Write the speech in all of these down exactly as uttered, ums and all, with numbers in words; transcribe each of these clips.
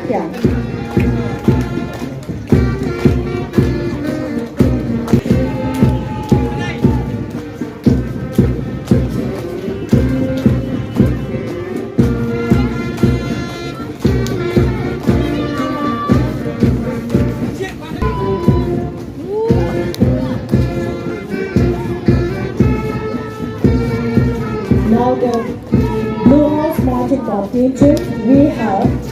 Yeah. Now the Blue House Marching Contingent, we have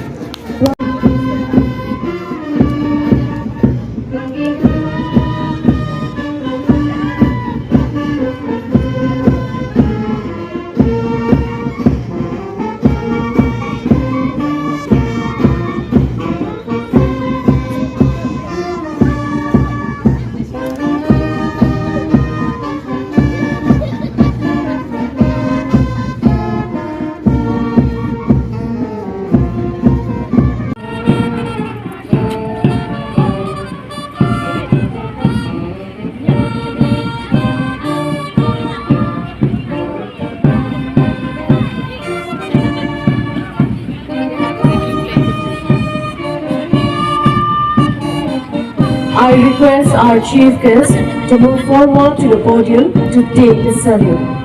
I request our chief guest to move forward to the podium to take the salute.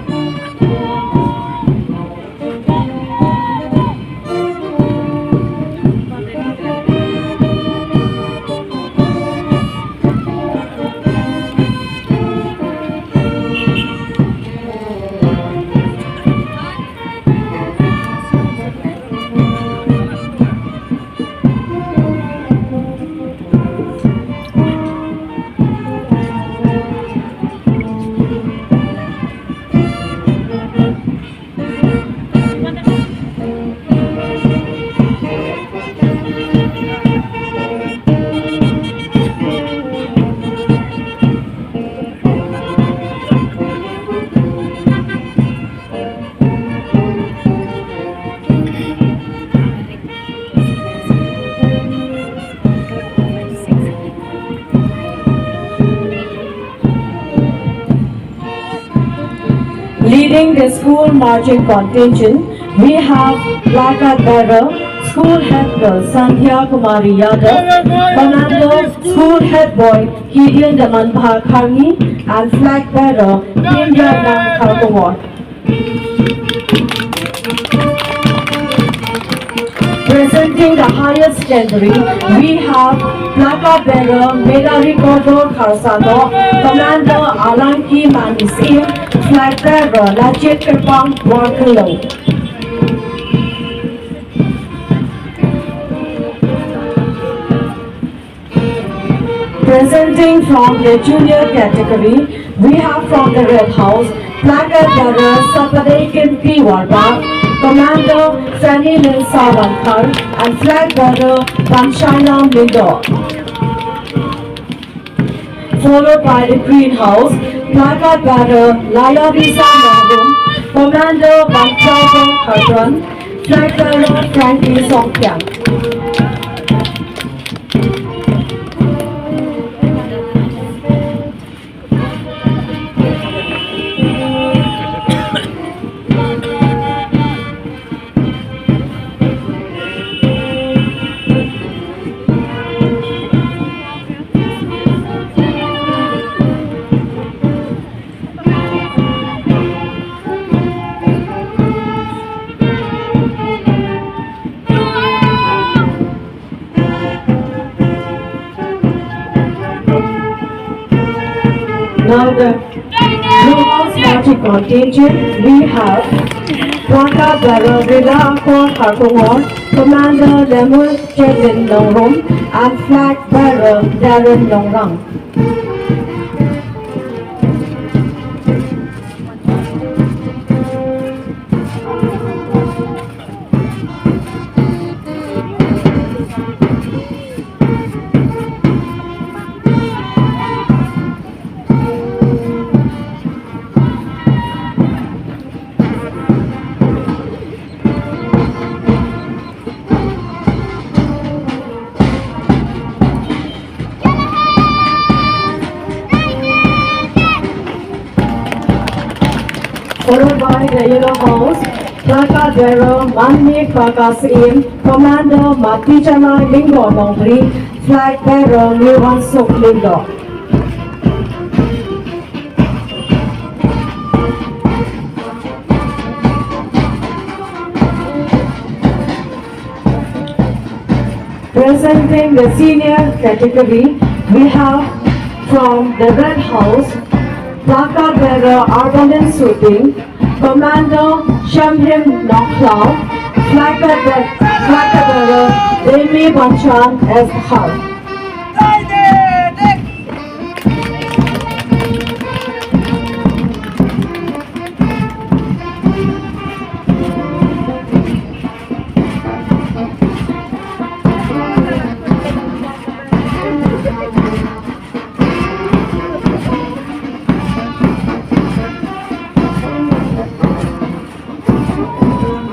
Leading the school marching contingent, we have placard bearer, school head girl Sandhya Kumari Yadav, commander, school head boy Gideon Damanbha Kharni, and flag bearer Indra Nang Kharkongor. Presenting the higher secondary, we have placard bearer Melari Kordor Kharsano, commander Alangki Mani Singh, flag bearer Lachit Kyrpang Borkelo. Presenting from the junior category, we have from the Red House, placard bearer Sapadekin P Warbah, commander Fanny Lynn Sawankar, and flag bearer Banshaila Mindo. Followed by the Green House, placard bearer Laya Risa Nongrum, commander Bangchaibong Khartran, flag bearer Frankie Songpyang. Now the Blue House Marching Contingent, we have placard bearer Rila Akor Kharkongor, commander Lemuel Chedin Nongrum, and flag bearer Darren Nongrang. Followed by the Yellow House, Placard bearer, Manmik Bakasiem, Commander Matichana Lyngdoh Nongbri, flag bearer, Liwansuk Lyngdoh. Presenting the senior category, we have from the Red House, placard bearer Arbalin Suting, Commander Shamhim Nongkhlaw, placard bearer, placard bearer Demi Banchan S Hal.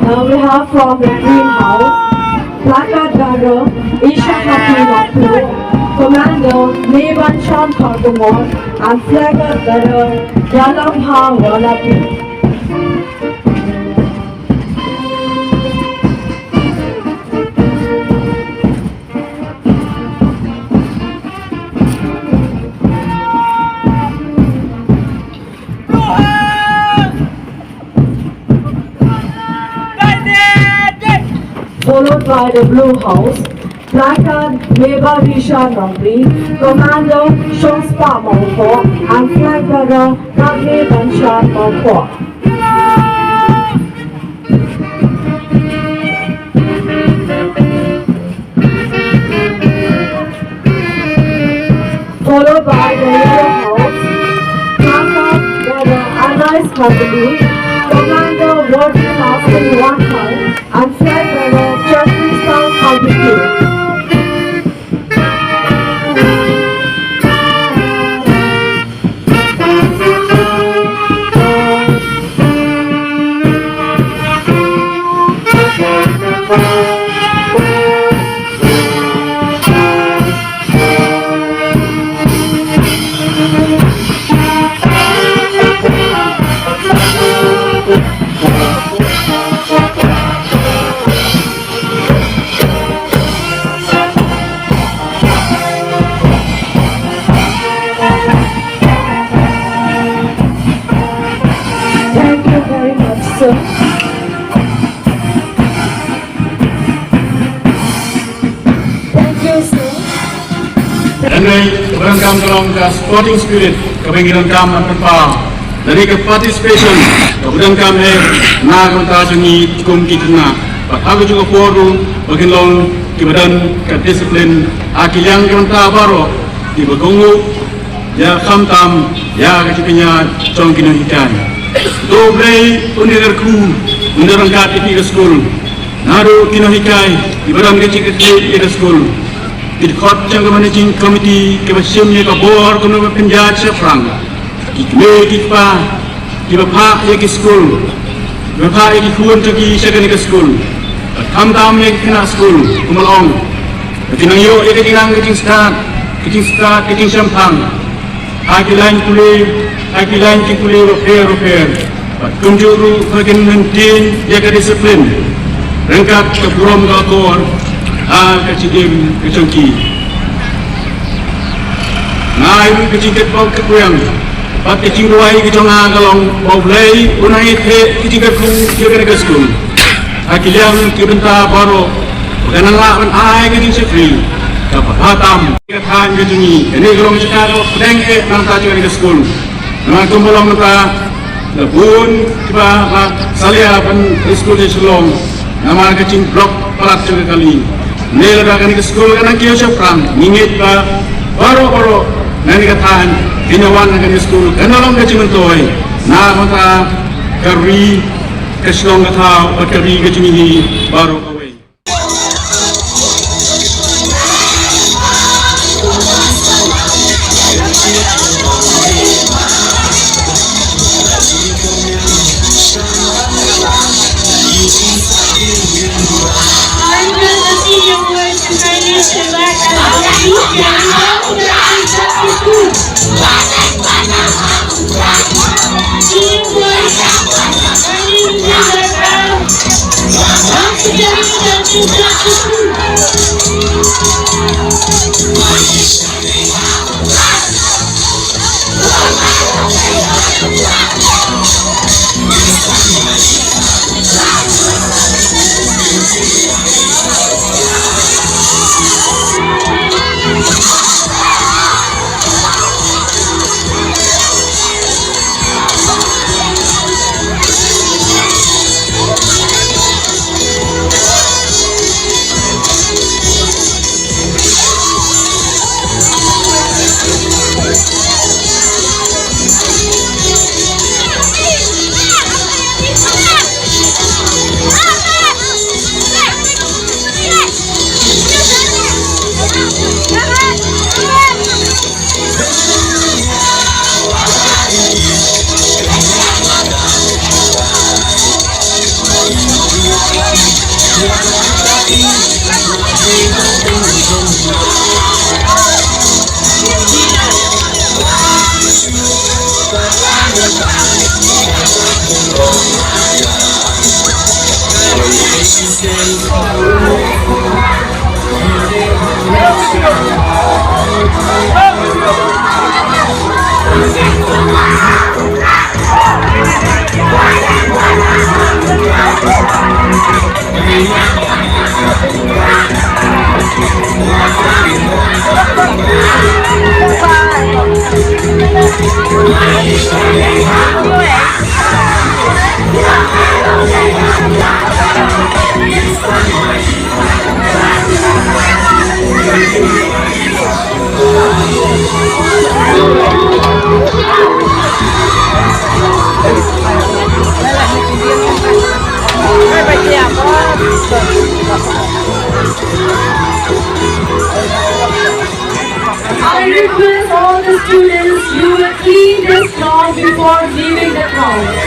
Now we have from the Green House, placard bearer Isha Happy Napu, Commander Meban Chan Khargumor, and placard bearer Yalam Ha Walapi. Followed by the Blue House, placard Meba Risha Nongri, Commander Shongspah Mongkho, and flag bearer Kagme Bansha Mongkho. Followed by the Yellow House, Kaka Brother Anais Khabili, Commander Warden Austin Wanhang, and Flag Bearer Jeffrey Star Khabili. Thank you very much, sir. Thank you, sir. Hynrei kaba donkam ka long ka sporting spirit kaba ngi donkam ban pynpaw. Lane ka participation kaba donkam eh na ka bynta jong ngi kum ki khynnah. Bad ha kajuh ka por ruh ba kin long kiba don ka discipline ha ki liang ki bynta baroh kiba kohnguh ïa khamtam ïa ka jingpynïaid jong ki nonghikai. To U Blei un ïa kyrkhu, un ïa ryngkat ïa phi ka skul. Naduh ki nonghikai kiba don ka jingkitkhlieh ïa ka skul. Ki dkhot jong ka managing committee kiba shim ïa ka bor kumno ban pynïaid shaphrang. Ki kmie ki kpa kiba phah ïa ki skul, kiba phah ïa ki khun jong ki sha kane ka skul. Bad khamtam ïa ki khynnah skul kumba la ong, ba kin nang ïoh ïa ka jingnang ka jingstad, ka jingstad ka jingshemphang ha ki lain pule, ha ki lain jingpule bapher bapher. Bad kumjuh ruh ba kin maintain ïa ka discipline ryngkat ka burom ka akor ha ka jingim ka jong ki. Nga ai ruh ka jingkyrpad ka kyrpad bad ka jingduwai ka jong nga ka long ba U Blei un ai ïa ka jingkyrkhu ïa kane ka skul. Ha ki liang ki bynta baroh ba kan nang lah ban ai ka jingshakri kaba bha tam. Ka thaiñ ka jong ngi kane ka long jaka kaba pdeng eh na ka bynta jong kane ka skul. Namar kumba long mynta la bun kiba la salia ban skul ha Shillong namar ka jingblock palat jong ka kali. Ne lada kane ka skul kan nang kiew shaphrang, ngi ngeit ba baroh baroh na kane ka thaiñ kin ïa wan ha kane ka skul, kan long ka jingmyntoi na ka bynta ka ri, ka Shillong ka thaw bad ka ri ka jong ngi baroh kawei. I request all the students, you will clean this ground before leaving the ground.